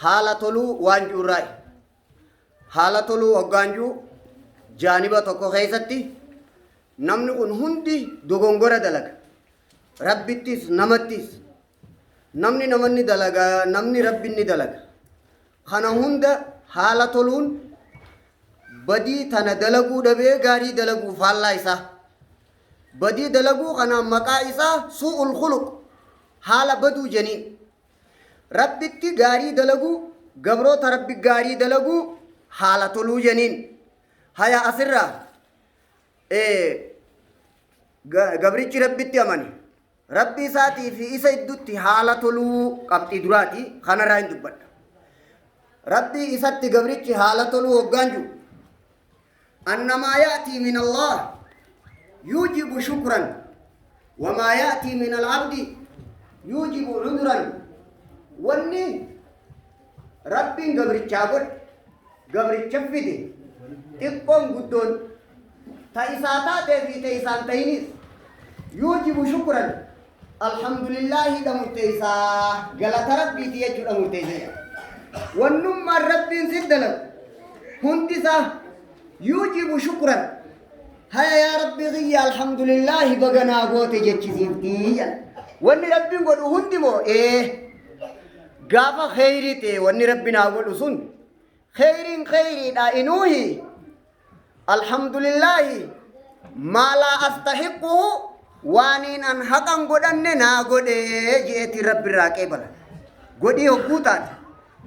Haala toluu waan ji'urraayi. Haala toluu hoggaan ji'u, jaaniba tokko keessatti namni kun hundi dogongora dalaga. Rabbittis namattis. Namni namanni dalaga, namni rabbinni dalaga. Kana hunda haala toluun badii tana dalaguu dhabee gaarii dalaguu faallaa isaa. Badii dalaguu kanaan maqaa isaa suu'ul khuluq, haala baduu jeniin. Rabbitti gaarii dalaguu, gabroota Rabbi gaarii dalaguu haala toluu jeniin. Haya, asirraa gabrichi Rabbitti amane Rabbi isaatii fi isa iddutti haala toluu qabxii duraati, kanarraa hin dubbadha. Rabbi isatti gabrichi haala toluu hoggaan jiru, annamaa ya'tii min Allah yuujibu shukran wamaa ya'tii min al-abdi yuujibu cudran. Wanni Rabbiin gabrichaa godhe, gabricha fide, xiqqoon guddoon, ta isaa taatee fi ta isaan ta'inis, yuujibu shukran, alhamdulillaahi dha murteessaa, galata Rabbiiti jechuudha murteessa jedha. Wannummaan Rabbiin si dalagu hundi isaa yuujibu shukran, haya yaa Rabbi kiyya, alhamdulillaahi, baga naa goote jechisiiftii jedha. Wanni Rabbiin godhu hundi moo ee gaafa kheyrii ta'e, wanni Rabbi naa godhu sun kheyriin kheyriidha, inuuhi alhamdulillaahi maa laa astahiquhu, waaniin an haqan godhanne naa godhe je'eetiin Rabbi irraa qeebala. Godhii hogguu taate,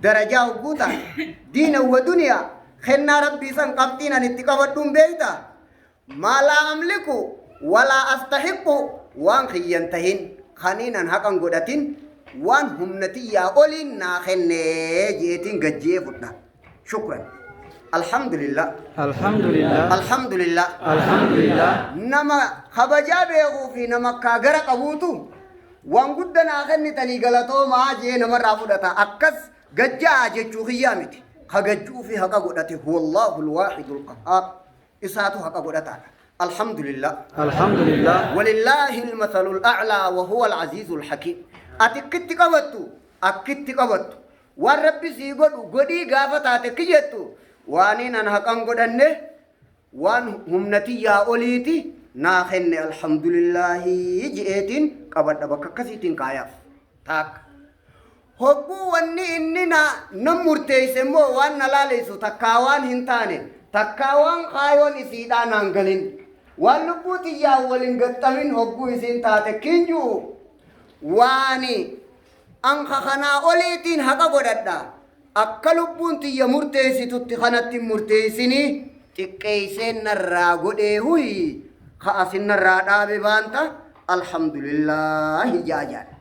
darajaa hogguu taate, diina wa duniyaa, kennaa Rabbii san qabxiin an itti qabadhuun beeyta, maa laa amliku walaa astahiqu, waan kiyyan tahin, kaniin an haqan godhatin, waan humna tiyyaa oliin naa kenne je'eetiin gajji'ee fudha. Shukran, alhamdulillah. Alhamdulillah. Alhamdulillah. Alhamdulillah. Nama kabajaa beekuu fi nama akkaa gara qabuutu waan gudda naa kennitanii galatoomaa jee namarraa fudhata. Akkas gajjaa jechuu kiyyaa miti. Ka gajjuu fi haqa godhate huwa Allahu alwaahidu alqahhaar, isaatu haqa godhataadha. Alhamdulillah. Alhamdulillah. Walillaahi almathalu al'a'laa wa huwa al'aziizu alhakiim. Ati akkitti qabattu, akkitti qabattu, waan Rabbi sii godhu godhii gaafa taate ki jettu, waaniin an haqan godhanne, waan humna tiyyaa oliiti naa kenne, alhamdulillaahi je'eetiin qabadha, bakka akkasiitiin kaayaaf. Taakka hogguu wanni inni na nan murteeyse immoo waan na laaleysu takkaa waan hin taane, takkaa waan kaayoon isiidhaa naan galin, waan lubbuu tiyyaan walin gaxxamin hogguu isiin taate kinjuu, waani an ka kanaa oliitiin haqa godhadha, akka lubbuun tiyya murteessitutti kanatti hin murteessinii, xiqqeeyseen narraa godhee huyi ka asin narraa dhaabe baanta, alhamdulillaahi jaa jaadha.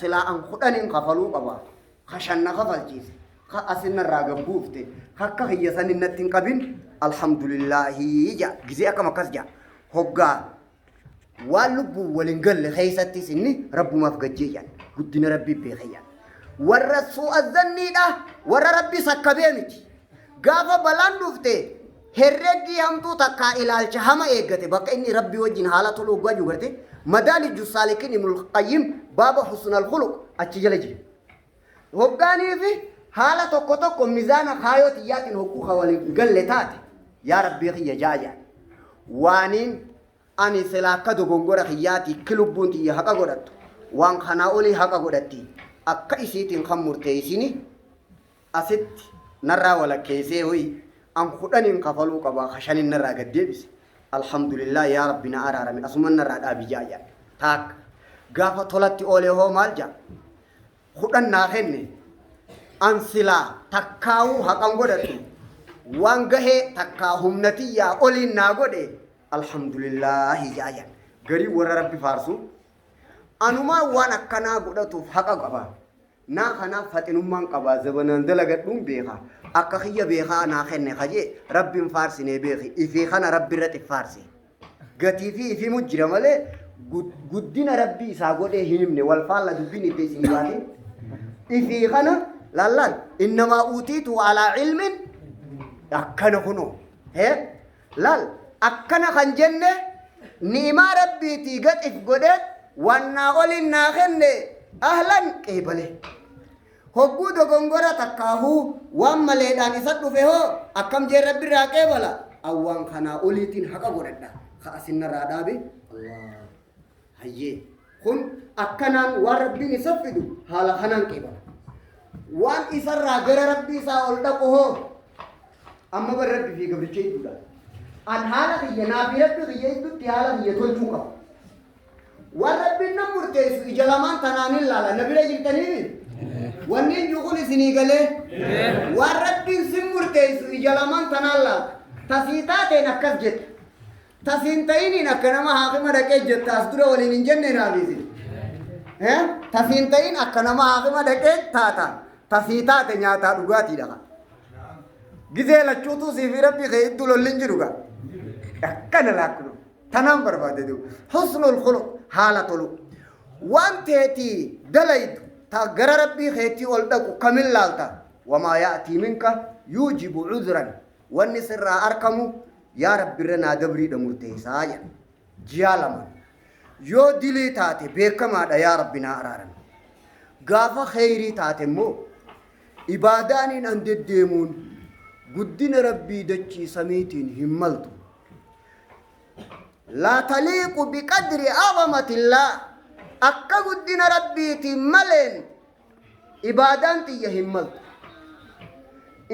Silaa an 10n kafaluu qaba, ka 5 na kafalchiise, ka asin narraa gabbuufte, ka akka kiyya sanin natti hin qabin, alhamdulillaahi jaa. Gizee akkam akkas jaa? Hoggaa waan lubbuun walin galle keessattis inni Rabbumaaf gajjee jedhan, guddina Rabbii beekee jedhan. Warra su'a zanniidha, warra Rabbi sakkabee miti. Gaafa balaan dhufte herreggii hamtuu takkaa ilaalcha hama eeggate, bakka inni Rabbii wajjin haala toluu hoggaa jiru garte. Madaaliju Saalikiin, Ibnul Qayyim, baaba husnal khuluq achi jala jira. Hoggaanii fi haala tokko tokko mizaana kaayoo tiyyaatiin hogguu ka walin galle taate, yaa Rabbii kiyya jaa jaa, waaniin ani silaa akka dogongora kiyyaatii ki lubbuun tiyya haqa godhattu waan kanaa olii haqa godhatti, akka isiitiin kan murteessini asitti narraa walakkeessee hoyi, an 10n kafaluu qaba, ka 5n narraa gad deebise, alhamdulillah, yaa Rabbi na araarame, asuman narraa dhaabi jaa jaa. Taakka gaafa tolatti oole hoo maal jaa? 10 naa kenne, an silaa takkaawuu haqan godhadhu, waan gahee takkaa humna tiyyaa oliin naa godhe, alhamdulillaahi jaa jaa. Garii warra Rabbi faarsu, anumaa waan akkanaa godhatuuf haqa qaba, naa kanaaf faxinummaan qaba, zabanaan dalagadhuun beeka, akka kiyya beekaa naa kenne kajee Rabbiin faarsinee beeki. Ifii kana Rabbi irratti faarse, gatii fi ifimu jira malee guddina Rabbii isaa godhee hin himne. Wal faalla dubbiin itti isin baate. Ifii kana laallaan innamaa uutiitu alaa ilmin, akkana kunoo hee laal, akkana kan jenne ni'imaa Rabbiitii gad if godhe, waan naa oliin naa kenne ahlan qeebale. Hogguu dogongora takkaahuu waan maleedhaan isa dhufe hoo akkam jee Rabbi irraa qeebala? An waan kanaa oliitiin haqa godhadha. Ka asinnarraa dhaabe Allah. Hayyee. Kun akkanaan waan Rabbiin isa fidu haala kanaan qeebala. Waan isarraa gara Rabbii isaa ol dhaqu hoo amma bar Rabbi fi gabricha jidduudha. An haala kiyya naa fi Rabbi kiyya jidduutti haala kiyya tolchuu qaba. Waan Rabbiin nan murteessu ija lamaan tanaan hin laala. Na bira jirtaniimi? Wanni hin jiru kun isinii galee? Waan Rabbiin sin murteessu ija lamaan tanaan laalta. Tasii taateen akkas jetta. Tasiin ta'iniin akka nama haakima dhaqee jetta as dura waliin hin jenne naaf isin. Tasiin ta'in akka nama haakima dhaqee taata. Tasii taate nyaataa dhugaatiidha. Gizee lachuutuu sii fi Rabbii kee idduu lolli hin jiru gaa. Akkana laakkunu. Tanaan barbaade duuba. Husnul khuluq haala tolu. Waan teetii dalaydu ta gara Rabbii keetii ol dhaqu kamin laalta. Wamaa ya'tii minka yuujibu cudran. Wanni sirraa arkamu yaa Rabbi irra naa dabriidha murteessaa jedha. Jiyaa lamaan. Yoo dilii taate beekamaadha yaa Rabbi naa araarami. Gaafa kheyrii taate immoo Ibaadaaniin an deddeemuun guddina Rabbii dachii samiitiin hin maltu. Laa taliiqu biqadri azamatillaah akka guddina Rabbiitiin maleen ibaadaan tiyya hin maltu.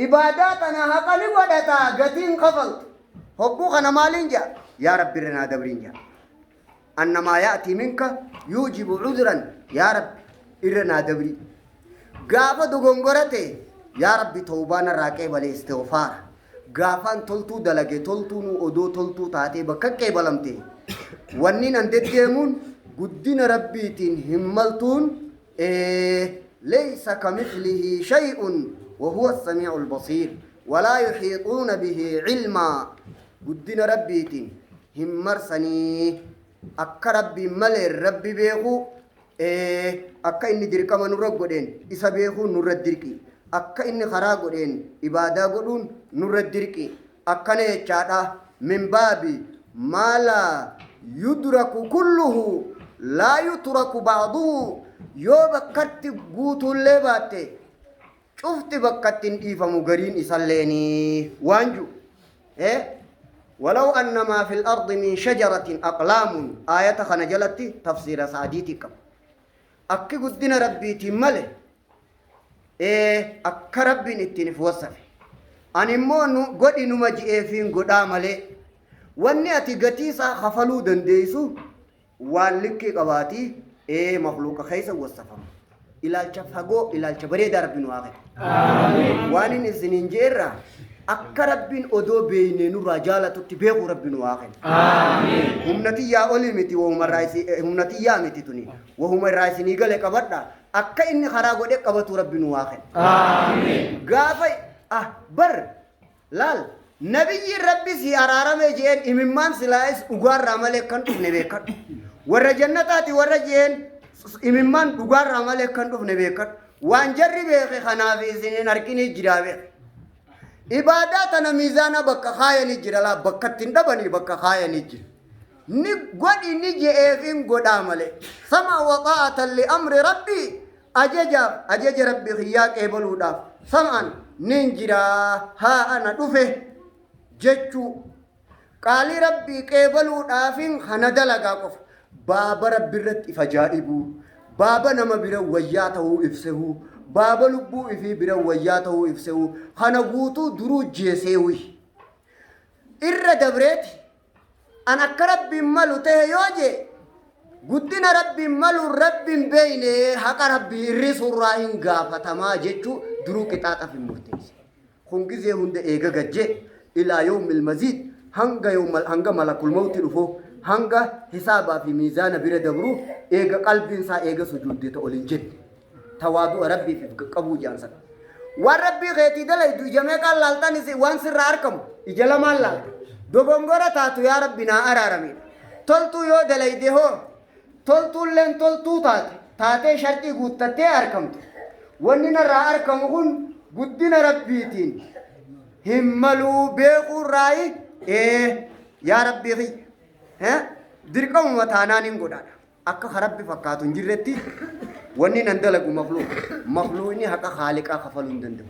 Ibaadaa tana haqa ni godhataa gatiin kafaltu. Hogguu kana maaliin jedha? Yaa Rabbi irra naa dabriin jedha. Anna maa ya'tii minka yuujibu cudran yaa Rabbi irra naa dabrii. Gaafa dogongora ta'e yaa Rabbi tawbaa narraa qeebale istighfaara. Gaafaan toltuu dalage toltuunuu odoo toltuu taatee bakka qeebalamte wanniin an deddeemuun guddina Rabbiitiin hin maltuun laysa kamithlihi shay'un wa huwa as-samii'ul basiir walaa yuhiixuuna bihi ilmaa guddina Rabbiitiin hin marsanii akka Rabbiin maleen Rabbi beekuu Ee, akka inni dirqama nurra godheen isa beekuun nurra dirqi. Akka inni karaa godheen ibaadaa godhuun nurra dirqi. Akkana jechaadha min baabi maa laa yudraku kulluhu laa yutraku ba'duhu yoo bakkatti guutuullee baatte cufti bakkatti hin dhiifamu gariin isalleeni waan ju ee walaw anna maa fil ardi min shajaratin aqlaamun aayata kana jalatti tafsiira sa'adiitii qaba akki guddina rabbiitiin male ee akka rabbiin ittiin if wassafe ani immoo nu godhi numa ji'eefiin godhaa malee wanni ati gatii isaa kafaluu dandeessu Waan likkii qabaatii ee makhluuqa keessa wassafama. Ilaalcha fagoo, ilaalcha bareedaa Rabbi nu haa kennu. Waan inni isiniin je'erraa akka Rabbiin odoo beeynee nurraa jaalatutti beekuu Rabbi nu haa kennu. Humna tiyyaa olii miti wahuma irraa isi- humna tiyyaa miti tuni wahuma irraa isinii gale qabadha akka inni karaa godhe qabatu Rabbi nu haa kennu. Gaafa ah bar Laal, nabiyyiin Rabbi sii araarame je'een imimmaan silaayis dhugaarraa malee akkan dhufne beekkadhu. Warra jannataati warra je'een imimmaan dhugaarraa malee akkan dhufne beekkadhu. Waan jarri beeke kanaaf isin hin arginii jiraa beeke. Ibaadaa tana miizaana bakka kaayanii jira laa bakka ittiin dhabanii bakka kaayanii jira. Ni godhi ni je'eefin godhaa malee. Sama waxaa'atan li amri rabbii Ajajaaf ajaja Rabbi kiyyaa qeebaluudhaaf sam'an nin jira haa ana dhufe jechuu qaalii Rabbii qeebaluudhaafin kana dalagaa qofa baaba Rabbi irratti if ajaa'ibuu baaba nama bira wayyaa ta'uu if sehuu baaba lubbuu ifii bira wayyaa ta'uu if sehuu kana guutuu duruu jeeseewii irra dabreeti An akka Rabbiin malu tahe yoo jee guddina Rabbiin maluun Rabbiin beeyne haqa Rabbii irrisurraa hin gaafatamaa jechuu duruu qixaaxaf hin murteesse. Kun gizee hunda eega gajjee ilaa yawmil maziid hanga yawmal hanga malakul mawti dhufu hanga hisaabaa fi miizaana bira dabru eega qalbiin isaa eega sujuudde ta ol hin jenne. Tawaadu'a Rabbiif if qaqqabuu jedhan sana. Waan Rabbii keetii dalaydu ija meeqaan laaltan isin waan sirraa arkamu ija lamaan laalta. Dogongora taatu yaa Rabbi naa araaramidha. Toltuu yoo dalayde hoo toltuulleen toltuu taate taatee sharxii guuttattee arkamtu. Wanni narraa arkamu kun guddina Rabbiitiin hin maluu beekuurraayi ee yaa Rabbii kiyya dirqamuma taanaan hin godhaadha. Akka ka Rabbi fakkaatu hin jirretti Wanni nan dalagu makhluuq. Makhluuqni haqa khaaliqaa kafaluu hin danda'u.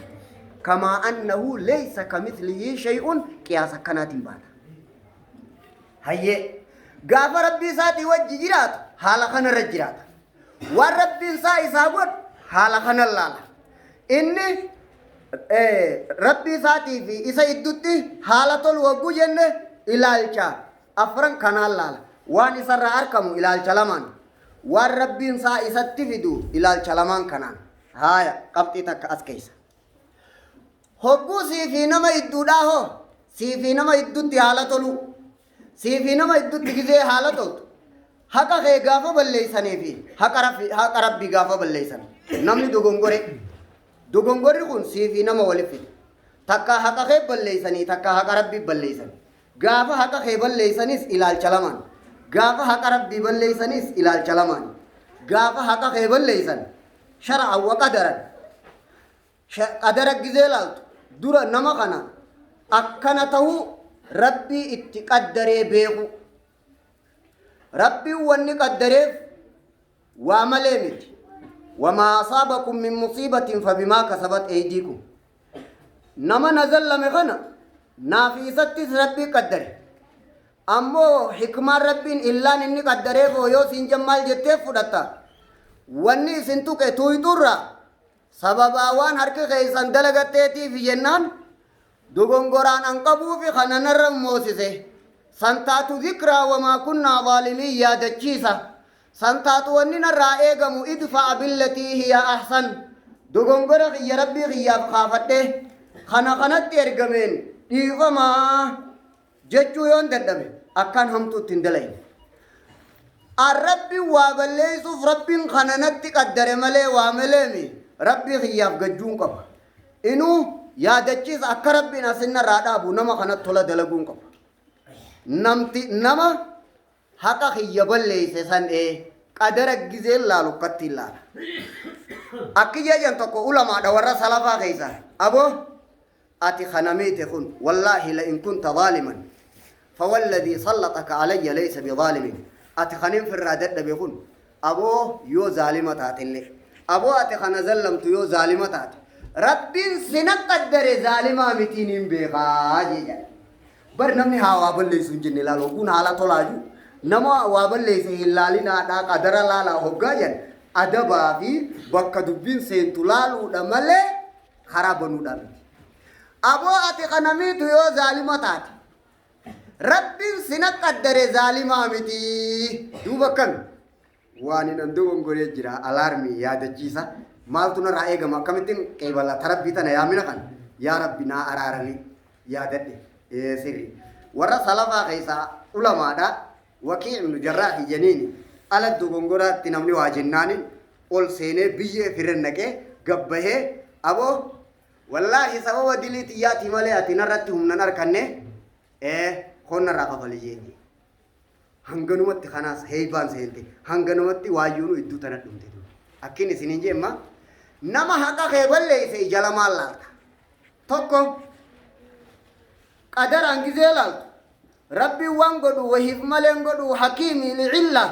Kamaa annahu laysa kamithlihi shay'un qiyaasa akkanaatiin baata. Hayyee gaafa rabbii isaatii wajji jiraatu haala kanarra jiraata. Waan rabbiin isaa isaa godhu haala kanan laala. Inni rabbii isaatii fi isa iddutti haala tolu wagguu jenne ilaalcha afran kanaan laala. Waan isarraa arkamu ilaalcha lamaan. Waan rabbiin isaa isatti fidu ilaalcha lamaan kanaan. Haaya qabxii takka as keessa. Hogguu sii fi nama idduudhaa hoo sii fi nama iddutti haala tolu. Sii fi nama iddutti gizee haala toltu. Haqa kee gaafa balleeysanii fi haqa rabbii gaafa balleeysan. Namni dogongore. Dogongorri kun sii fi nama walitti fida. Takka haqa kee balleeysanii takka haqa rabbii balleeysan. Gaafa haqa kee balleeysanis ilaalcha lamaan. Gaafa haqa rabbii balleeysanis ilaalcha lamaan. Gaafa haqa kee balleeysan shar'an wa qadaran. Qadara gizee laaltu dura nama kana akkana ta'uu rabbii itti qaddaree beeku. Rabbiin wanni qaddareef waa malee miti. Wamaa asaabakum min musiibatin fabimaa kasabat eydiikum. Nama na zallame kana naafi isattis rabbii qaddare. Ammoo hikmaan rabbiin illaan inni qaddareef hoo yoo siin jan maal jettee fudhatta. Wanni isin tuqe tuyxurra sababaa waan harki keessan dalagatteetiif jennaan dogongoraan an qabuufi kana narra moosise. San taatu zikraa wamaa kunnaa zaalimiin yaadachiisa. San taatu wanni narraa eegamu idfa'a billatii hiya ahsan. Dogongora kiyya rabbii kiyyaaf kaafadhe kana kanatti ergameen dhiifamaa jechuu yoon dadhabe akkaan hamtuutti hin dalayne. Rabbiin waa balleessuuf rabbiin kana natti qaddare malee waa maleemi rabbii kiyyaaf gajjuun qaba. Inuu yaadachiisa akka rabbiin asinarraa dhaabu nama kanatti tola dalaguun qaba. Namti nama haqa kiyya balleeyse san qadara gizeen laalu akkatti ilaala. Akki jeejan tokko ulamaadha warra salafaa keessa. Aboo ati kana miite kun wallaahi la in kunta zaaliman fawalladii sallataka alayya laysa bizaalimin. Ati kanin firraa dadhabe kun aboo yoo zaalima taatellee aboo ati kana zallamtu yoo zaalima taate rabbiin sina qaddare zaalimaa mitiin hin beekaa jeejan. Bar namni haa waa balleessu hin jenne laal hogguun haala tolaaju nama waa balleesse hin laalinaadhaa qadara laalaa hoggaa jedhan adabaa fi bakka dubbiin seentu laaluudha malee karaa banuudha miti. Aboo ati kana miitu yoo zaalima taate rabbiin sina qaddare zaalimaa miti duuba akkami waan hin dogongoree jira alaarmii yaadachiisa maaltu narraa eegama akkamittiin qeebala tarabbii tana yaamina kana yaa rabbi naa araarami yaadadhe sirri warra salafaa keessaa ulamaadha Wakii ibnu Jarraahi jeniini ala dogongoraatti namni waa jennaanin ol seenee biyyee firra naqee gabbahee aboo wallaahi sababa dilii tiyyaatii malee ati narratti humnan arkanne koon narraa kafali jeeni. Hanganumatti kanaas heeybaan seente hanganumatti waayyuunu iddoo tana dhumte. Akkin isiniin jeemma nama haqa kee balleeyse ija lamaan laalta. Tokko qadaraan gizee laaltu rabbiin waan godhu wahiif malee hin godhu hakiimi licilla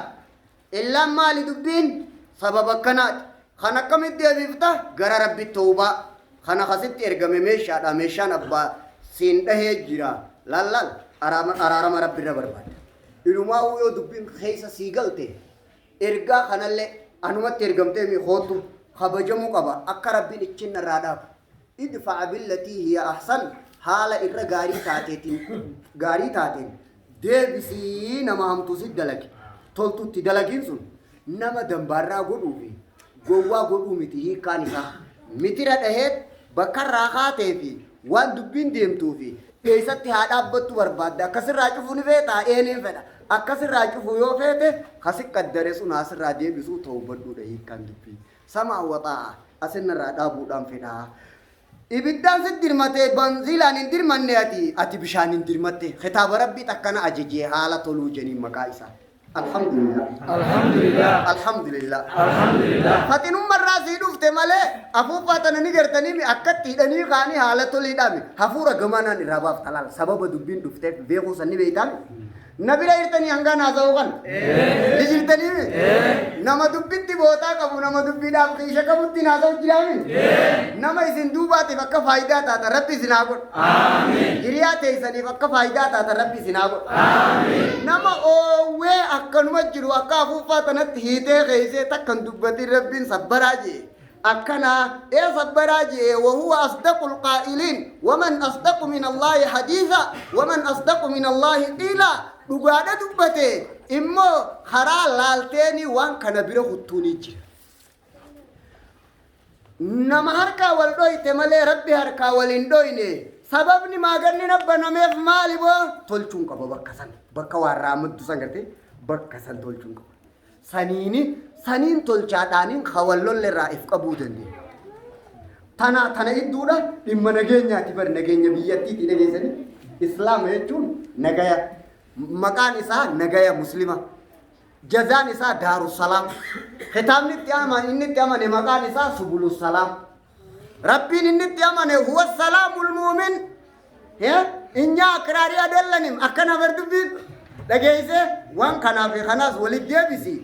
illaan maali dubbiin sababa akkanaati. Kan akkamitti deebifta gara rabbi tawbaa kana kasitti ergame meeshaadha meeshaan abbaa siin dhahee jira lallaal araarama rabbi irra barbaada. Inumaa yoo dubbiin keessa sii galte ergaa kanallee anumatti ergamtee mi hoottu kabajamuu qaba akka rabbiin ichinna irraa dhaabu. Idfa'a billatii hiya ahsan haala irra gaarii taateen deebisii nama hamtuu si dalage toltutti dalagiin sun nama dambaarraa godhuu fi gowwaa godhuu miti hiikkaan isaa mitira dhahee bakka irraa kaatee fi waan dubbiin deemtuu fi eessatti haa dhaabbattu barbaadda akkasirraa cufuu ni feetaa eeniin fedha akkasirraa cufuu yoo feete kasi qaddare sun asirraa deebisuu ta'uu hiikkaan dubbii sama waxaa asinirraa dhaabuudhaan fedhaa. Ibiddaan si dirmatee banziilaan hin dirmanne ati bishaan hin dirmatte kitaaba rabbii takkana ajajee haala toluu jeniin maqaa isaa. Alhamdulillah. Alhamdulillah. Alhamdulillah. Alhamdulillah. Faxinummarraa sii dhufte malee afuuffaa tana ni gartanii akkatti hidhanii kaanii haala toliidhaami. Hafuura gamanaan irraa baafta laala sababa dubbiin dhufteef beekuu san ni beektaami. Na bira jirtanii hangaan haasa'uu kana? Ni jirtanii? Nama dubbitti bootaa qabu, nama dubbiidhaaf qiisha qabutti haasa'u jiraami? Nama isin duubaatiif akka faayidaa taata Rabbi isin haa godhu. Hiriyaa teessaniif akka faayidaa taata Rabbi isin haa godhu. Nama oowwee akkanuma jiru akka afuuffaa tanatti hiitee keeysee takkan dubbatin Rabbiin sabbaraa jee. Akkana ee sabbaraa jee. Wahuwa asdaqul qaa'iliin, waman asdaqu min Allaahi hadiisa, waman asdaqu min Allaahi qiila. Dhugaadha dubbate immoo karaa laalteeni waan kana bira kuttuuni jira. Nama harkaa wal dhoyte malee Rabbi harkaa wal hin dhoyne. Sababni maaganni nabbanameef maali boo? Tolchuun qaba bakka san, bakka waan raamaddu san gartee bakka san tolchuun qaba. Saniini saniin tolchaadhaaniin ka wal lolle irraa if qabuu dandeenya. Tana tana idduudha dhimma nageenyaati bar, nageenya biyyattiiti dhageessanii. Islaama jechuun nagaya, maqaan isaa nagaya, Muslima jazaan isaa Daarussalaam. Kitaabni itti amane, inni itti amane maqaan isaa Subulussalaam. Rabbiin inni itti amane huwa salaamul muumin. እኛ አክራሪ አይደለንም akkana bar dubbiin dhageeyse. Waan kanaaf kanaas walit deebisi.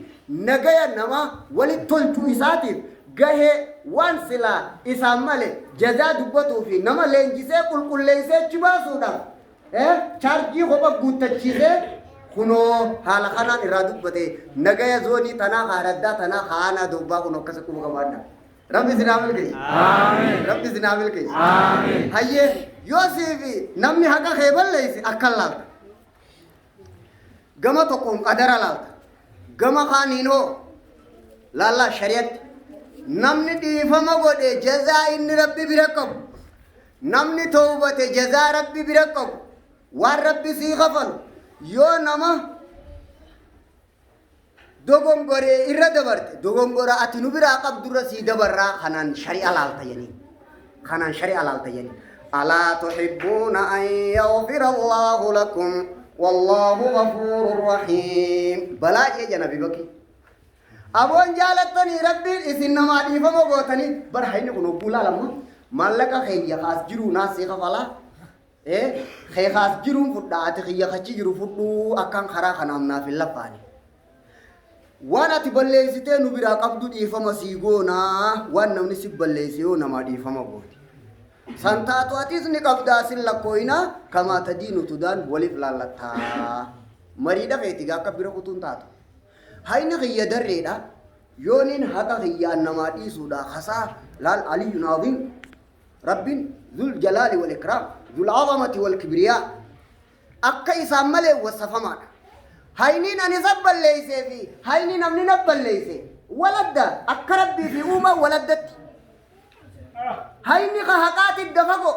Nagaya nama walit tolchuu isaatiif gahee waan silaa isaan male jazaa dubbatuu fi nama leenjisee qulqulleessee achi baasuudhaaf chaarjii kopha guuttachiisee kunoo haala kanaan irraa dubbate. Nagaya zoonii tanaa, haaraddaa tanaa, haanaa dobbaa kun akkasa quba qabaadha. Rabbi isin haa milkeessu. Rabbi isin haa milkeessu. Hayyee, yoo siifi namni haqa kee balleeyse akkan laalta. Gama tokkoon qadara laalta. Gama kaaniin hoo laallaa shari'atti. Namni dhiifama godhe jazaa inni Rabbi bira qabu. Namni toobate jazaa Rabbi bira qabu. Waan Rabbi sii kafalu yoo nama dogongoree irra dabarte, dogongora ati nu biraa qabdurra sii dabarraa. Kanaan shari'a laalta jedhanii, kanaan shari'a laalta jedhanii. Alaa tuhibbuuna an yaghfira Allaahu lakum, wallaahu ghafuurun rahiim. Balaa jee jana bibaki aboon jaalattanii Rabbiin isin namaa dhiifama gootanii bar. Hayni kun hogguu laalamma maallaqa keeyya kaas jiruu naas sii kafalaa kee kaas jiruun fudhaa, ati kiyya kachi jiru fudhuu. Akkaan karaa kanaaf naaf hin laffaani. Waan ati balleessitee nu biraa qabdu dhiifama sii goonaa. Waan namni si balleesse yoo namaa dhiifama gooti. San taatu atis ni qabdaa sin lakkooyinaa. Kamaa tadiinu tudaan waliif laallattaa. Mariidha feeti gaa akka bira kutuun taatu. Hayni kiyya darreedha. Yooniin haqa kiyyaan namaa dhiisuudha kasaa laal. Aliyyun aziim, Rabbiin zul jalaali wal ikraam, zul azamati wal kibriyaa, akka isaan malee wasafamaadha. Hayniin ani isa balleessee fi hayni namni na balleesse waladda, akka Rabbii fi uumaa waladdatti. Hayni ka haqaatiif dafa go.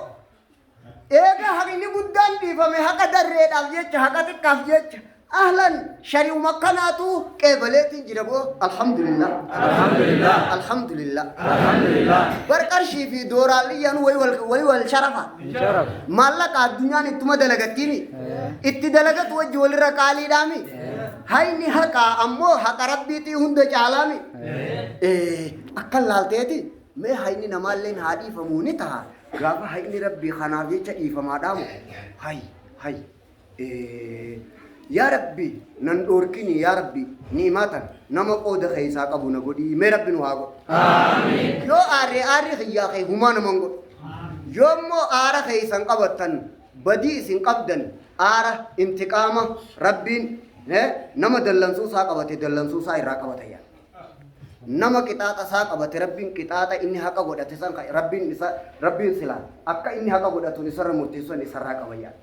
Eega haqni guddaan dhiifame haqa darreedhaaf jecha, haqa xiqqaaf jecha, ahlan shari'uma kanaatu qeebaleetiin jira boo. Alhamdulillah. Alhamdulillah. Alhamdulillah. Alhamdulillah. Bar qarshii fi dooraalliyyaan wayi wal sharafa. Sharaf. Maallaqa addunyaan ittuma dalagattiimi. Itti dalagatu wajji walirra qaaliidhaami. Hayni haqaa ammoo haqa Rabbiitii hunda caalaami. Akka laalteeti mee hayni namaalleen haa dhiifamuu ni taha. Gaafa hayni Rabbii kanaaf jecha dhiifamaadhaamu. Hay hay. Yaa Rabbi nan dhoorkini, yaa Rabbi ni'imaa tan nama qooda keessaa qabu na godhii. Mee Rabbi nu haa godhu. Amiin. Yoo aarree aarri kiyyaa kee humaa naman godhu. Yoo immoo aara keessan qabattan, badii isin qabdan, aara intiqaama Rabbiin nama dallansuu isaa qabate, dallansuu isaa irraa qabata yaa. Nama qixaaxa isaa qabate, Rabbiin qixaaxa inni haqa godhate san Rabbiin isa Rabbiin silaa akka inni haqa godhatuun isarra murteessuun isarraa qaba yaa.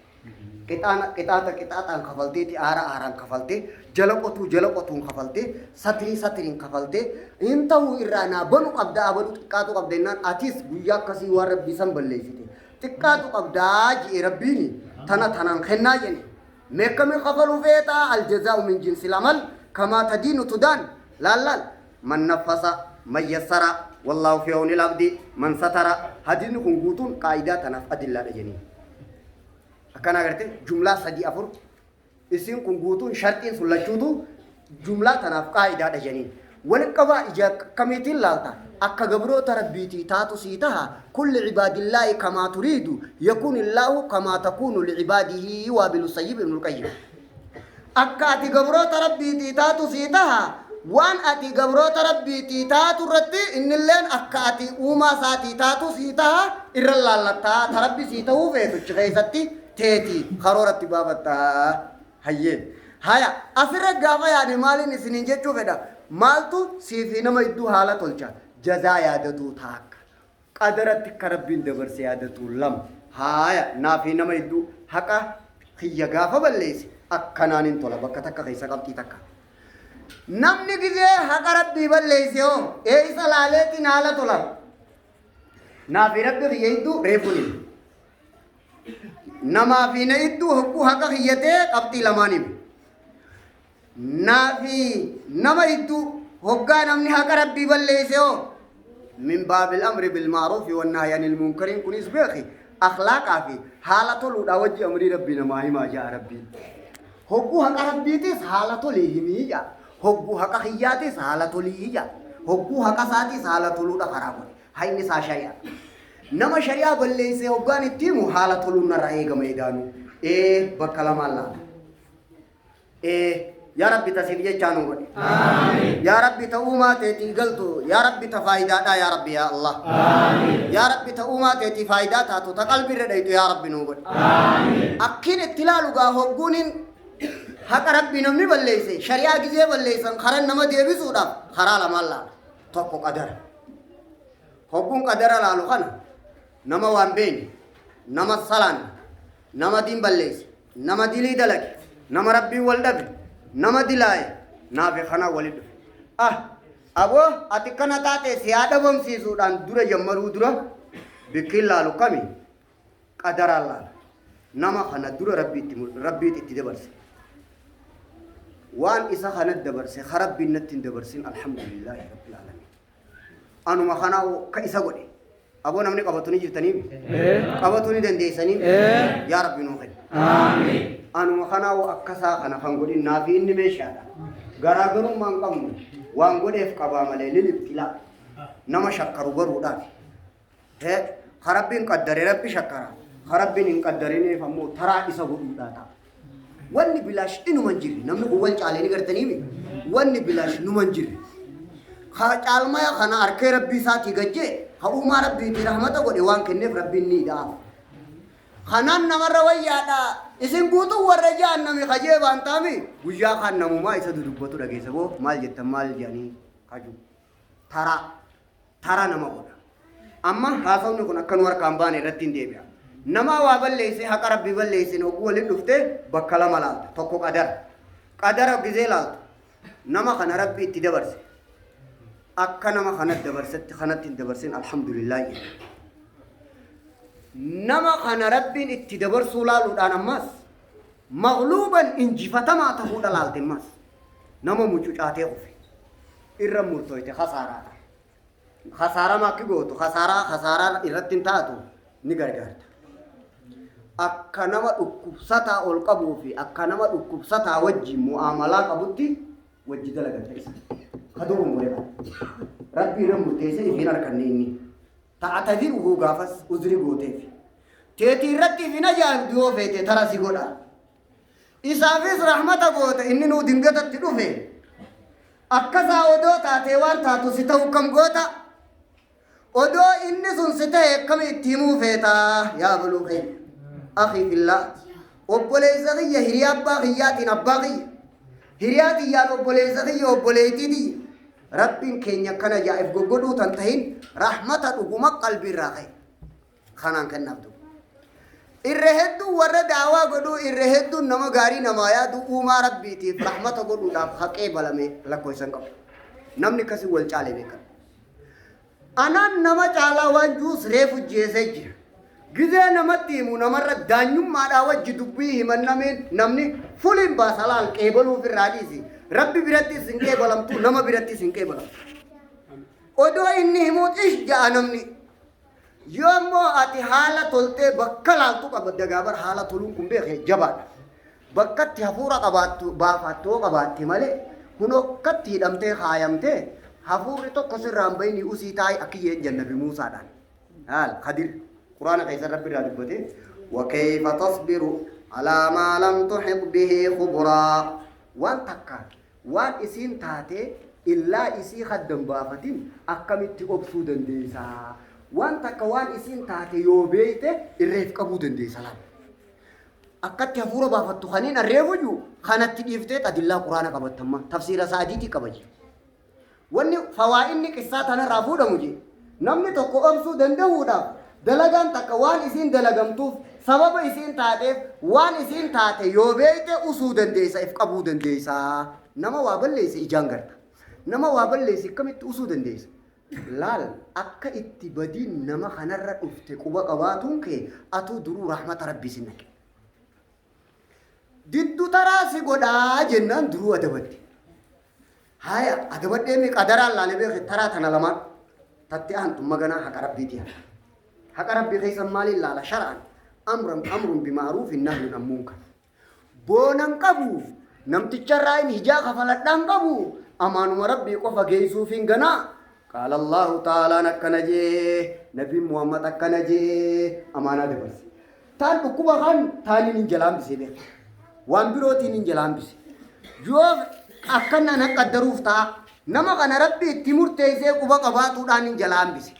Qixaana qixaaxa qixaaxaan kafalteeti, aara aaraan kafaltee, jala qotuu jala qotuun kafaltee, satrii satriin kafaltee hin ta'uu irraa naa banu qabda, abaluu xiqqaatu qabda jennaan atis guyyaa akkasii waan Rabbii san balleessite xiqqaatu qabdaa ji'e Rabbiini tana tanaan kennaa jedhe. Meekkami kafaluu feetaa? Aljazaa'u min jinsil amal, kamaa tadiinu tudaan. Laal laal, man naffasa man yassara, wallaahu fi awni abdi man satara. Hadiisni kun guutuun qaayidaa tanaaf adillaadha jeniin. Akkana agarte jumlaa sadii afur isin kun guutuun sharxiin sun lachuutu jumlaa tanaaf qaayidaadha jeniin. Waliin qabaa ija akkamiitiin laalta akka gabroota Rabbiitii taatu sii taha. Kulli cibaadillaahi kamaa turiidu yakun illaahu kamaa takuunu licibaadihi. Waabilu sayyib Ibnul Qayyim. Akka ati gabroota Rabbiitii taatu sii taha. Waan ati gabroota Rabbiitii taatu irratti innilleen akka ati uumaa isaatii taatu sii taha irra laallattaa. Ta Rabbi sii tahuu feetuchi keessatti teeti karooratti baafattaa. Hayyee. Haya, asirra gaafa yaade maaliin isiniin jechuu fedha? Maaltu sii fi nama idduu haala tolcha? Jazaa yaadatuu taakka. Qadaratti akka Rabbiin dabarse yaadatuu lama. Haya, naa fi nama idduu haqa kiyya gaafa balleesse akkanaan hin tola bakka takka keessa qabxii takka. Namni gizee haqa Rabbii balleesse hoo eessa laaleetiin haala tola? Naa fi Rabbi kiyya idduu reefuun hima. Namaa fi na idduu hogguu haqa kiyyatee qabxii lamaan hima. Naa fi nama idduu hoggaa namni haqa Rabbii balleesse hoo min baabil amri bilmaaruufi wannahyi anil munkariin kunis beeki akhlaaqaa fi haala toluudhaa wajji amrii Rabbii namaa himaa ja'a Rabbiin. Hogguu haqa Rabbiitis haala tolii himii ja'a. Hogguu haqa kiyyaatis haala tolii ja'a. Hogguu haqa isaatis haala toluudha karaa godhe. Hayni isaa shari'a. Nama shari'aa balleessee hoggaan itti himu haala toluun narraa eegama edaanu. Ee, bakka lamaan laala. Ee, yaa Rabbi tasiif jechaa nu godhe. Yaa Rabbi ta uumaa teetii galtu. Yaa Rabbi ta faayidaadhaa yaa Rabbi yaa Allah. Yaa Rabbi ta uumaa teetii faayidaa taatu ta qalbii irra dhayxu yaa Rabbi nu godhe. Akkiin itti ilaalu gaa hogguunin haqa Rabbii namni balleesse shari'aa gizee balleessan karan nama deebisuudhaaf karaa lamaan laala. Tokko qadara. Hogguun qadara laalu kana nama waan beekne, nama salaanne, nama diin balleesse, nama dilii dalage, nama Rabbiin wal dhabe, nama dilaaye naafi kanaa walitti dhufe. Ah, aboo ati kana taate si haa dhabamsiisuudhaan dura jammaruu dura bikkiin laalu kami qadaraan laala. Nama kana dura Rabbiitti itti dabarse. Waan isa kana dabarse ka Rabbiin natti hin dabarsin alhamdulillaahi rabbil aalamiin. Anuma kana ka isa godhe. Aboo namni qabatu ni jirtanii? Qabatu ni dandeessanii? Yaa Rabbi nuu kenni. Anuma kanaa akkasaa kana kan godhin naafi inni meeshaadha. Garaagarummaa hin qabnu. Waan godheef qabaa malee lilibtilaa. Nama shakkaru baruudhaaf. Ka Rabbiin qaddare Rabbi shakkara. Ka Rabbiin hin qaddarineef ammoo taraa isa godhuudhaa ta'a. Wanni bilaash inuma hin jirre. Namni kun wal caalee ni gartaniimi. Wanni bilaash numa hin jirre. Ka caalmaya kana harkee Rabbii isaatii gajjee ka uumaa Rabbiitii rahmata godhe waan kenneef Rabbiin ni ida'aaf. Kanaan namarra wayyaadha. Isin guutuun warra jahannami kajee baantaami guyyaa kaan namumaa isa dudubbatu dhageessa boo maal jettan maal jedhanii kaju. Taraa. Tara nama godha. Amma haasawni kun akka nu harkaan baane irratti hin deebi'a. Nama waa balleesse haqa Rabbii balleessine hogguu walitti dhufte bakka lama laalta. Tokko qadara. Qadara gizee laaltu nama kana Rabbi itti dabarse. Akka nama kana dabarsetti kanatti hin dabarsin alhamdulillah jedha. Nama kana Rabbiin itti dabarsuu laaluudhaan ammas maghluuban injifatamaa ta'uudha laalte ammas. Nama mucucaatee kufe. Irra murtooyte kasaaraadha. Kasaarama akki gootu kasaaraa kasaaraa irratti hin taatu ni gargaarta. Akka nama dhukkubsataa ol qabuu fi akka nama dhukkubsataa wajjin mu'aamalaa qabutti wajji dalagatta isa. Ka dogongore qaba. Rabbi irra murteessee ifiin harkanne inni. Ta'atadiruhu gaafas uzri gooteef. Teetii irratti ifin ajaa'ibdu yoo feete tara si godha. Isaafis rahmata goota inni nuu dingatatti dhufe. Akkasaa odoo taatee waan taatu si ta'u kam goota? Odoo inni sun si ta'e akkami itti himuu feetaa yaa buluu keenya? Akii fillaa. Obboleessa kiyya hiriyaa abbaa kiyyaatiin abbaa kiyya. Hiriyaa kiyyaan obboleessa kiyya obboleettii tiyya. Rabbiin keenya akkana ajaa'ib goggodhuu tan tahin rahmata dhuguma qalbii irraa ka'e. Kanaan kennaaf duuba. Irra hedduun warra daawaa godhuu irra hedduun nama gaarii namaa yaadu uumaa Rabbiitiif rahmata godhuudhaaf haqee balame lakkoofsa hin qabu. Namni akkasii wal caalee beekama. Anaan nama caalaa waan juus reefu jeesee jira. Gizee namatti himu namarra daanyummaadhaa wajji dubbii himannameen namni fuliin baasa laal qeebaluuf irraa dhiisi. Rabbi birattis hin qeebalamtu nama birattis hin qeebalamtu. Odoo inni himuu ish ja'a namni. Yoo immoo ati haala toltee bakka laaltu qabda gaabar haala toluun kun beeke jabaadha. Bakkatti hafuura qabaattu baafattu yoo qabaatte malee kun akkatti hidhamtee kaayamtee hafuurri tokko sirraa hin bayini usii taa'i akki jeen jannabi Muusaadhaan. Haal Kadir Quraana keessa Rabbi irraa dubbate wa kayfa tasbiru alaa maa lam tuhit bihi khubraa. Waan takka waan isiin taate illaa isii haddan baafatin akkamitti obsuu dandeessaa? Waan takka waan isiin taate yoo beeyte irreef qabuu dandeessa laala. Akkatti hafuura baafattu kaniin arreefu jiru kanatti dhiiftee adillaa quraana qabattamma tafsiira saadiitii qaba jiru. Wanni fawaa'inni qissaa tanarraa fuudhamu jee namni tokko obsuu danda'uudhaaf dalagaan takka waan isiin dalagamtuuf sababa isiin taateef waan isiin taate yoo beeyte usuu dandeessa, if qabuu dandeessa. Nama waa balleesse ijaan garta. Nama waa balleesse akkamitti usuu dandeessa? Laal akka itti badiin nama kanarra dhufte quba qabaatuun kee atuu duruu rahmata rabbii sin naqe. Diddu taraa si godhaa jennaan duruu adabadde. Haya adabadhee mi qadaraan laale beeke taraa tana lamaan tatti aantu maganaa haqa rabbiiti haqa. Haqa rabbii keessa maaliin laala shara'an amran amrun bima'ruufin nahyun an munkar. Boonan qabu namticharraa inni hijaa kafaladhaan qabu amaanuma rabbii qofa geessuufiin ganaa. Qaala Allahu ta'aalaan akkana jee nabiin Muhammad akkana jee amaanaa dabarse. Taan dhukkuba kan taaniin hin jalaa hambisee beeka. Waan birootiin hin jalaa hambise. Yoo akkana na qaddaruuf ta'a. Nama kana rabbi itti murteessee quba qabaatuudhaan hin jalaa hambise.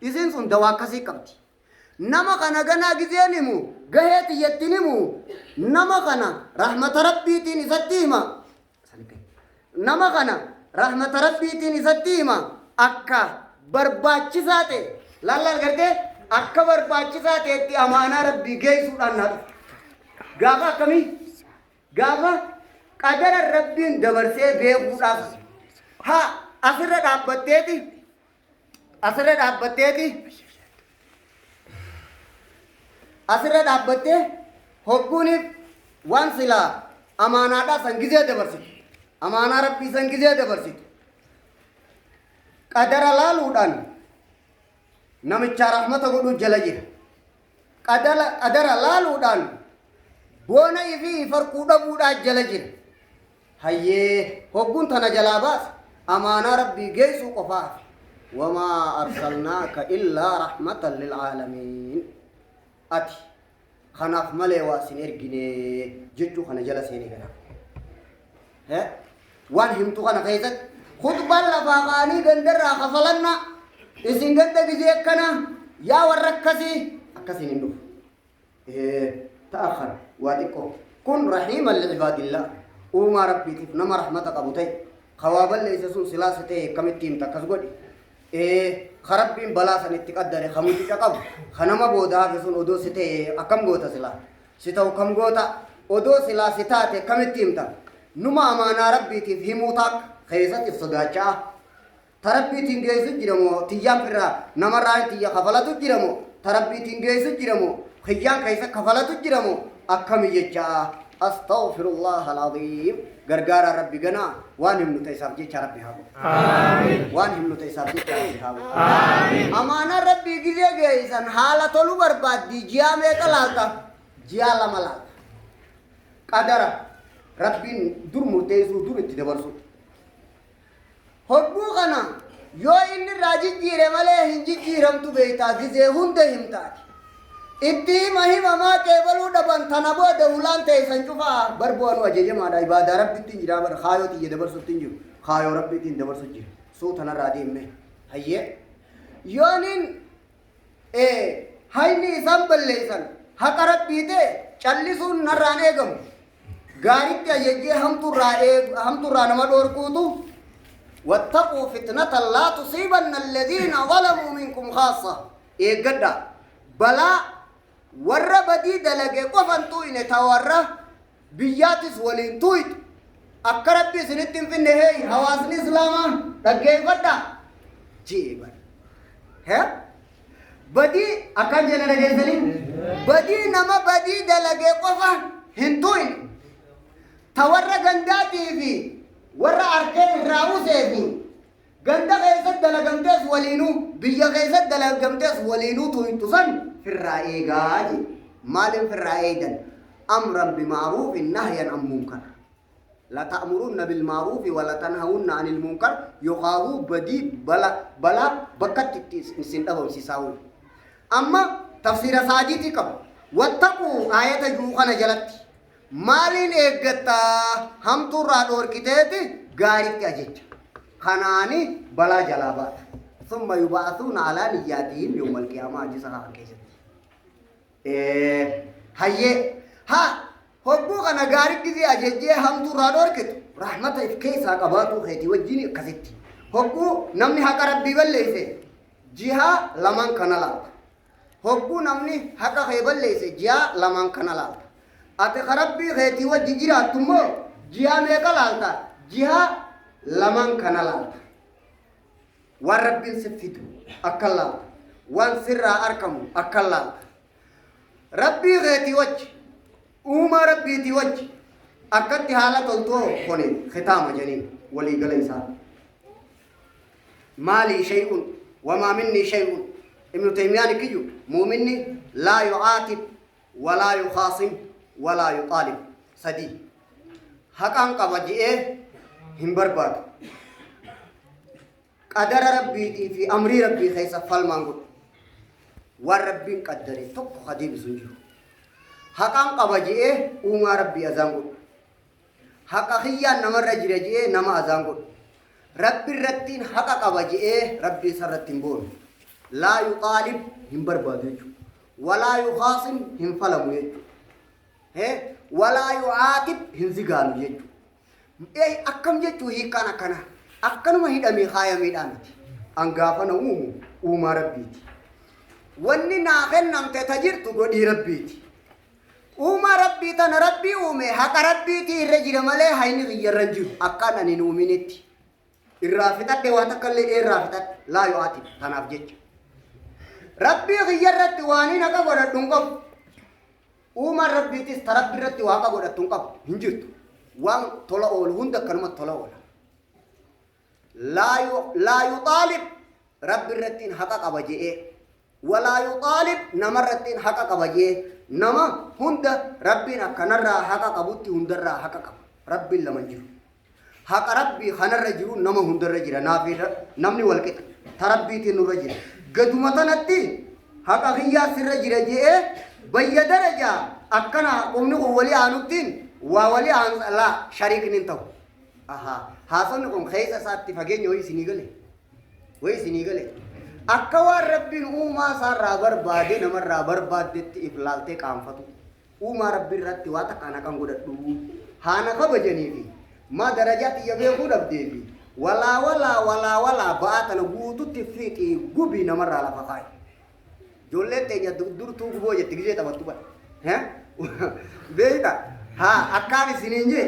Isiin sun dawaa akkasii qabdi. Nama kana ganaa gizeen himu gahee tiyyattiin himu nama kana rahmata rabbiitiin isatti hima. Nama kana rahmata rabbiitiin isatti hima akka barbaachisaa ta'e lallaal gartee akka barbaachisaa ta'etti amaanaa rabbii geessuudhaan naa dhufe. Gaafa akkamii? Gaafa qadara rabbiin dabarsee beekuudhaaf haa asirra dhaabbatteeti asirra dhaabbatteeti asirra dhaabbattee hogguuniif waan silaa amaanaadhaa san gizee dabarsitu amaanaa rabbii san gizee dabarsitu qadara laaluudhaan namichaa rahmata godhuu jala jira qadara qadara laaluudhaan boona ifii farquu dhabuudhaa jala jira. Hayyee hogguun tana jalaa baase amaanaa rabbii geessuu qofaa hafe. Wamaa arsalnaaka illaa rahmatan lil'aalamiin. Ati kanaaf malee waa sin ergine jechuu kana jala seenee gana. Waan himtu kana keessatti khutbaan lafaa ka'anii gandarraa kafalannaa isin ganda gizee akkana yaa warra akkasii akkasiin hin dhufu. Ta'akhar waa xiqqoo. Kun rahiiman li'ibaadillah. Uumaa rabbiitiif nama rahmata qabu ta'e. Ka waa balleesse sun silaa si ta'e akkamitti himta akkas godhi. Ka rabbiin balaa san itti qaddare ka mucuca qabu ka nama booda hafe sun odoo si ta'e akkam goota silaa. Si ta'u kam goota odoo silaa si taate akkamitti himta. Numa amaanaa rabbiitiif himuu taakka keessatti if sodaachaa. Ta rabbiitiin geessu jira moo tiyyaan firraa namarraa tiyya kafalatu jira moo ta rabbiitiin geessu jira moo kiyyaan keessa kafalatu jira moo akkami jecha astaghfirullah alazim gargaaraa rabbi ganaa waan himnu ta isaaf jecha rabbi haa godhu waan himnu ta isaaf jecha rabbi haa godhu amaanaan rabbii gizee geessan haala tolu barbaaddi ji'a meeqa laalta ji'a lama laalta qadara rabbiin dur murteessuu dur itti dabarsu. Hogguu kana yoo inni irraa jijjiire malee hin jijjiiramtu beektaa gizee hunda himtaati. Itti hima himamaa qeebaluu dhaban tana booda hulaan teessan cufaa barbu'anu ajajamaadha ibaadaa rabbitti hin jira bar kaayoo tiyya dabarsutti hin jiru kaayoo rabbiitiin dabarsu jira suu tanarraa deemme hayyee yooniin hayni isaan balleessan haqa rabbii ta'e callisuun narraan eegamu. Gaaritti ajajjee hamtuurraa nama dhoorkuutu wattaquu fitnatan laa tusiibanna alladhiina zalamuu minkum khaassa. Eeggadha balaa warra badii dalage qofan tuuyne ta warra biyyaatis waliin tuuytu akka rabbi isinitti hin finne hey hawaasni islaamaa dhaggeeffadha jee bara. He? Badii akkan jenna dhageessanii badii nama badii dalagee qofa hin tuqne ta warra gandaatii fi warra arkee irraa usee fi ganda keessatti dalagamtees waliinuu biyya keessatti dalagamtees waliinuu tuqtu san firraa eegaa jee. Maaliin firraa eegan? Amran bima'ruufin nahyan an munkar. Lata'murunna bilma'ruufi wa latanhawunna anil munkar yookaahuu badii bala balaa bakkatti itti isin dhabamsiisaa'u. Amma tafsiira saadiitii qaba. Wattaquu aayata jiru kana jalatti Maaliin eeggattaa? Hamtuurraa dhoorkiteeti gaariitti ajecha. Kanaani balaa jalaa baata. Summa yuba'athuuna alaa niyyaatihim yawmal qiyaamaa hadiisa kaan keessatti. Hayyee haa hogguu kana gaarii gisee ajejjee hamtuurraa dhoorkitu rahmata if keessaa qabaatuu keetii wajjin akkasitti. Hogguu namni haqa Rabbii balleesse jihaa lamaan kana laalta. Hogguu namni haqa kee balleesse jihaa lamaan kana laalta. Ati ka Rabbii keetii wajji jiraattu immoo jihaa meeqa laalta? Jihaa lamaan kana laalta. Waan Rabbiin si fidu akkan laalta. Waan sirraa arkamu akkan laalta. Rabbii keetii wajji, uumaa Rabbiitii wajji akkatti haala toltoo kuni kitaama jeniin waliigala isaa. Maalii shay'un wamaa minnii shay'un. Ibnu Taymiyaan kiyyu muuminni laa yu'aatib walaa yukhaasim walaa yuxaalib. Sadii. Haqaan qaba je'ee hin barbaadu. Qadara Rabbiitii fi amrii Rabbii keessa falmaan godhu. Waan Rabbiin qaddare tokko ka deebisu hin jiru. Haqaan qaba je'ee uumaa Rabbii azaan godhu. Haqa kiyyaan namarra jira je'ee nama azaan godhu. Rabbi irrattiin haqa qaba je'ee Rabbii isarratti hin boonu. Laa yuxaalib hin barbaadu jechuudha. Walaa yukhaasim hin falamu jechuudha. Walaa yu'aatib hin zigaalu jechuudha. Akkam jechuu hiikkaan akkanaa? Akkanuma hidhamee kaayamiidhaa miti. An gaafa na uumu uumaa Rabbiiti. Wanni naa kennamte ta jirtu godhii Rabbiiti. Uumaa Rabbii tana Rabbii uume haqa Rabbiitii irra jira malee hayni kiyya irra hin jiru. Akkaan ani hin uuminitti. Irraa fixadhe waa takka illee irraa fixadhe laa yu'aatib tanaaf jecha. Rabbii kiyya irratti waan hin haqa godhadhu hin qabu. Uumaan Rabbiitis ta Rabbi irratti waa haqa godhattu hin qabdu, hin jirtu. Waan tola oolu hunda akkanumatti tola oola. Laa yuxaalib Rabbi irrattiin haqa qaba je'ee. Walaa yuxaalib nama irrattiin haqa qaba je'ee. Nama hunda Rabbiin akkanarraa haqa qabutti hundarraa haqa qaba. Rabbiin lama hin jiru. Haqa Rabbii kanarra jiru nama hundarra jira. Naafi namni wal qixa. Ta Rabbiitiin nurra jira. Gaduma tanatti haqa kiyyaa sirra jira je'ee bayya darajaa akkana qubni kun walii aanuttiin waa walii aan laa shariikni hin ta'u. Ahaa. Haasofni kun keessa isaatti fageenya wayii isinii gale. Wayii isinii gale. Akka waan Rabbiin uumaa isaarraa barbaade namarraa barbaaddetti if laaltee qaanfatu. Uumaa Rabbii irratti waa takka ana kan godhadhu. Haa na kabajaniifi maa darajaa tiyya beekuu dhabdeefi walaa walaa walaa walaa ba'aa tana guututti fiixii gubii namarraa lafa kaayi. Ijoolleen teenya durtuu guboo jetti gizee taphattu bara. Beeyta haa akkaan isiniin jee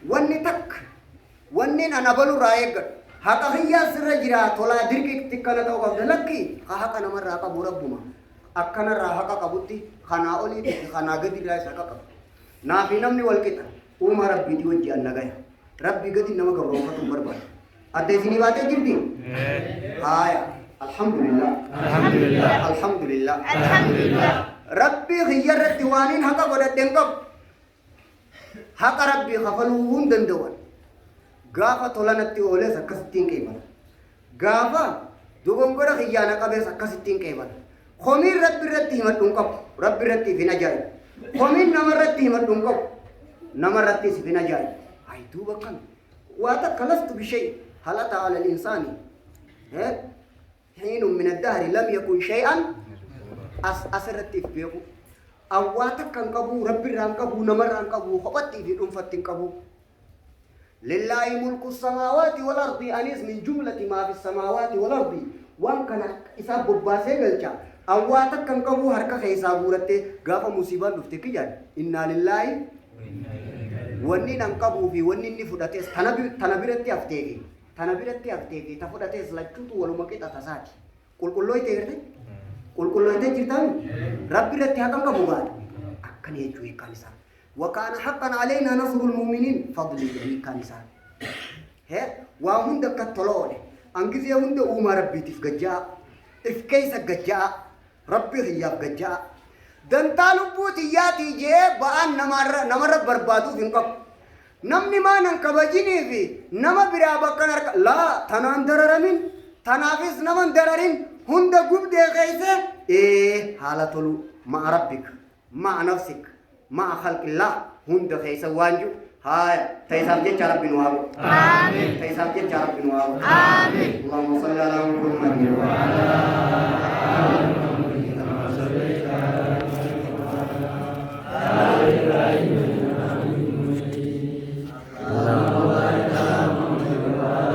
wanni takka wanni an abalurraa eeggadhu haqa kiyyaa sirra jiraa tolaa dirqiitti akkana ta'uu qabda lakki ka haqa namarraa qabu Rabbuma. Akkanarraa haqa qabutti kanaa oliitii fi kanaa gadiirraayis haqa qaba. Naa fi namni wal qixa. Uumaa Rabbiitii wajji an nagaya. Rabbii gadi nama gabroonfatu hin barbaadu. Adda isinii baatee jirti? Haaya. Alhamdulillah. Alhamdulillah. Alhamdulillah. Alhamdulillah. Rabbii kiyya irratti waaniin haqa godhadhe hin qabu. Haqa Rabbii kafaluu hin danda'u. Gaafa tola natti ooles akkasittiin qeebala. Gaafa dogongora kiyyaa na qabees akkasittiin qeebala. Komiin Rabbi irratti himadhu hin qabu. Rabbi irratti if hin ajaa'ibu. Komiin nama irratti himadhu hin qabu. Nama irrattis if hin ajaa'ibu. Hay duuba akkami? Waa takka lastu bishay hal ataa alal insaani hiinun min addahri lam yakun shay'an as asirratti if beeku. Awwaa takka hin qabu, Rabbi irraa hin qabu, namarraa hin qabu, kophatti fi dhuunfatti hin qabu. Lillaahi mulku samaawaati wal ardi anis min jumlati maa fi samaawaati wal ardi waan kana isaa bobbaasee galcha. Awwaa takka hin qabu harka keessaa guurattee gaafa musiibaan dhufte kiyyaan innaa lillaahi wanni nan qabuu fi wanni inni fudhates tana biratti haftee fi tana biratti haftee fi ta fudhates lachuutu waluma qixa tasaati. Qulqullooytee jirte? Qulqullooytee jirtaami? Rabbi irratti haqan qabu gaadha. Akkana jechuu hiikkaan isaa. Wakaana haqqan aleynaa nasrul mu'miniin fadliidha hiikkaan isaa. He waa hunda akka tola oole. An gizee hunda uumaa Rabbiitiif gajja'a. If keessa gajja'a. Rabbii kiyyaaf gajja'a. Dantaa lubbuu tiyyaatii je'ee ba'aan namaarra namarra barbaaduuf hin qabu. Namni maa nan kabajinii fi nama biraa bakkan harka laa tanaan dararamin tanaafis naman dararin hunda gubdee keessa ee haala toluu ma'a rabbik ma'a nafsik. Ma'a khalqillah hunda keessa waan jiru haaya ta'isaaf jecha Rabbi nu haa godhu. Amiin. Ta'isaaf jecha Rabbi nu haa godhu. Amiin. Allahumma salli ala Muhammad.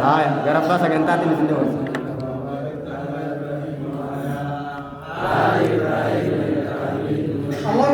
Haaya gara abbaa sagantaatiin isin dabarsa.